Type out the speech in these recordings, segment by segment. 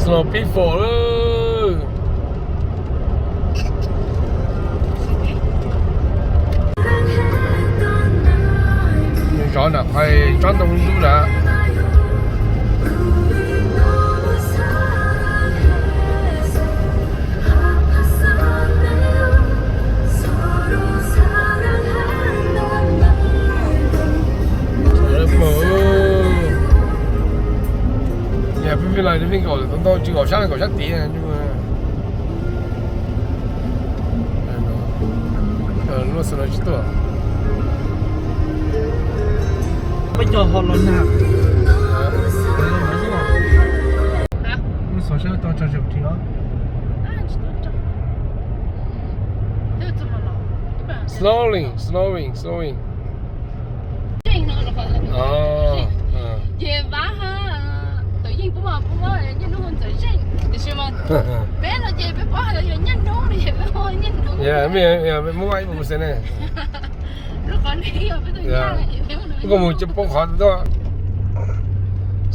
Slow people lawm. Nws zov nram qhov tsob ntoo dub na. Peb pheej laij pheej nkaum ntau tsis nkaum sab, nkaum sab tid. Lub xwb no tsis tuaj. Peb cog ho los nag. Lub xov sab tau tso zaum tsis os. Slowly, slowly, slowly. Yeah, muaj ib pus ne. Koj mus cov poob qhov tuaj.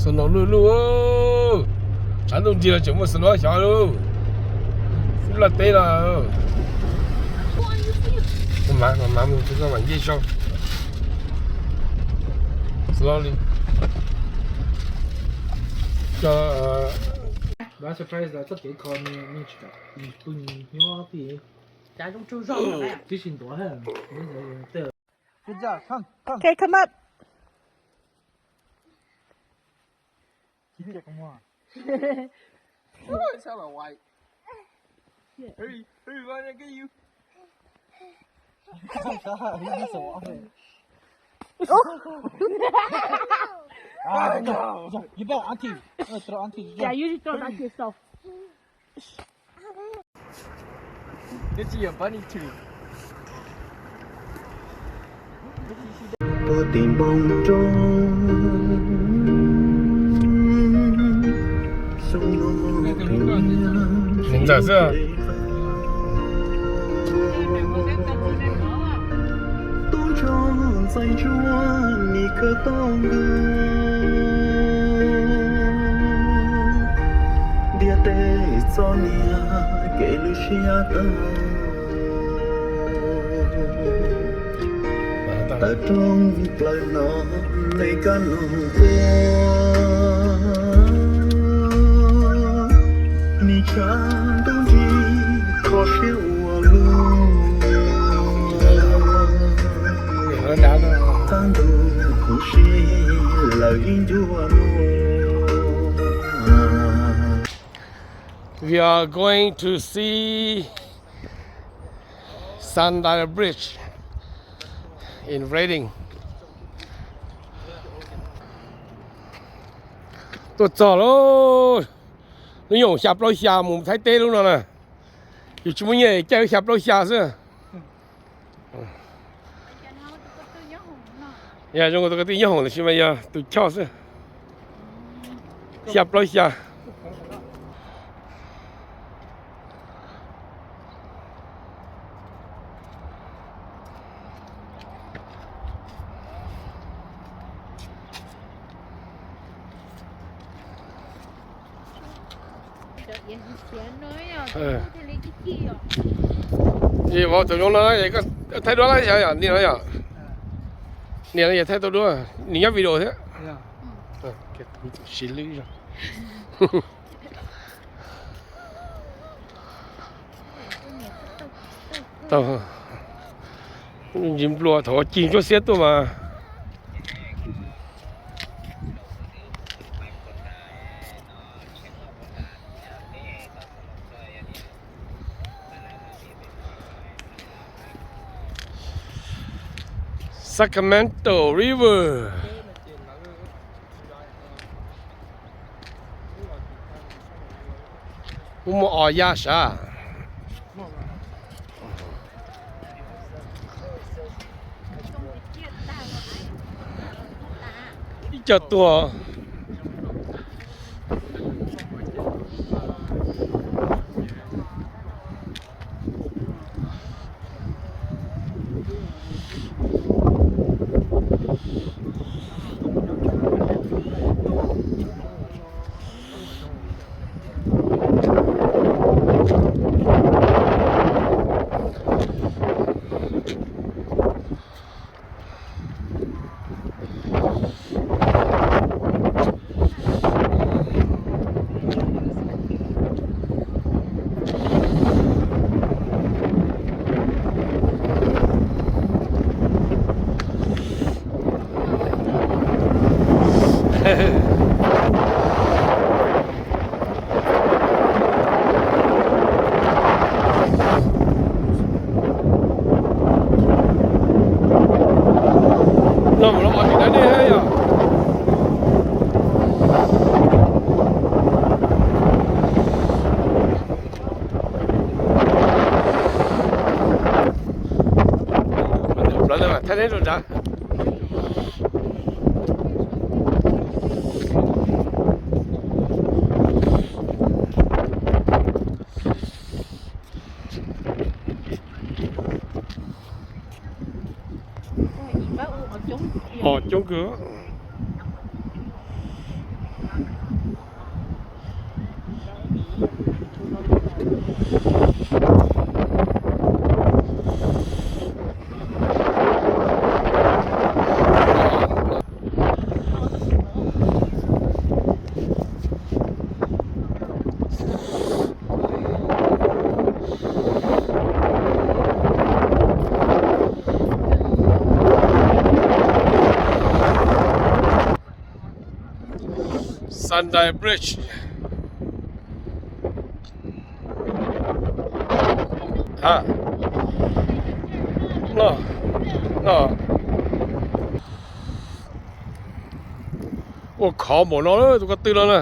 Snow luj luj. Tshav ntuj nrig los tseem muaj snow xyov lauj. Laj teb los. Mav, mav mus, koj mam ncej zog. Slowly. Cov surprise txoj kev kho ne, tsis tau, pw nyob tib si ntuav. Okay, come up. Sound like white. Hurry, hurry, run and get you. Ah, no. You better auntie. Uh, throw auntie. Yeah, you just throw back yourself. Puag tim npoo roob, xyoo no ntxawm xwb. Tub ntsuag ntxais ntsuag nim khawb tau nkawd, ntiaj teb txom nyem kev lwj siab tawg. Tawm rooj plaws no me kab noog tuaj, nim tshav ntuj nrig kho siab ua luaj, txaj ntuj huv si lawm ib ncua luaj. We are going to see Sundial Bridge in Reading. Tuaj txog lawm, hnub nyoog xya plaub xya mus Thaib teb lub no na. Yus tsis muaj nyiaj caij lub xya plaub xya xwb. Yog zoo tus ko tw nyob hoom tab sis mas yog tus choj xwb. Xya plaub xya. Vauv thaum zoo no, koj thaij duab lawm yom, niam no yom? Niam no yog thaij tau duab, nws nyob video thiab. Siv lwb zog. Tau ntsis nplua thaum cig ntsuab xiab tuaj mas. Sacramento River. Muaj muaj o yaj sav. Ib co tuag. Yog plaws na, thaij neb rau nrad. Os, coob kawg. Sunday Bridge. Ha. No, no. Ua khov npaum no lawm tus ko tw no na.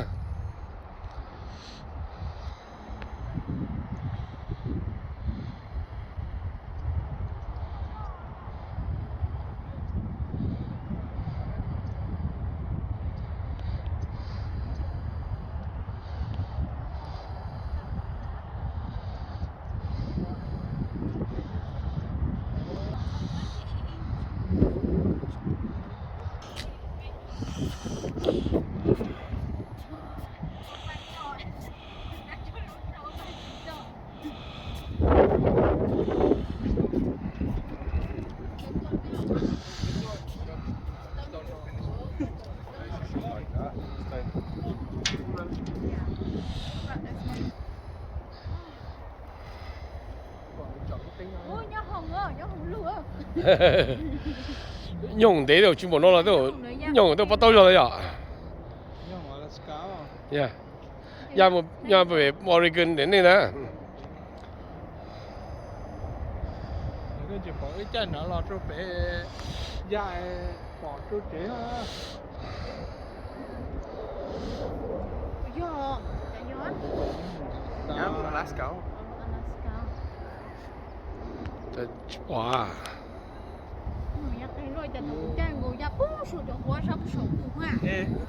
Nyooj ntev tsis npaum no los, nyooj tej pob taub zog yom. Ya, ya pem Oregon ntev nej na. Tsis pom ib caij nrad los rau pem ya pom rau tsev. Tsis pom.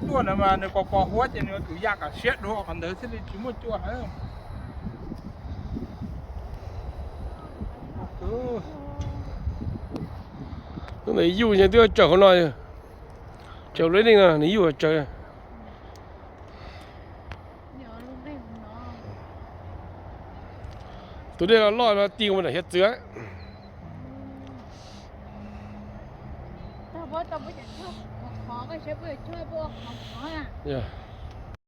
Tuaj no mas nws kos kos huab ces nws tus ya kom siab dua qhov ntawd thiaj li tsis muaj cua heev. Hnub ntawd yuj nws twb tsaws hauv no, tsaws lub neej no nws yuj tsaws. Tus dej loj loj no ti mus nram hiav txwv.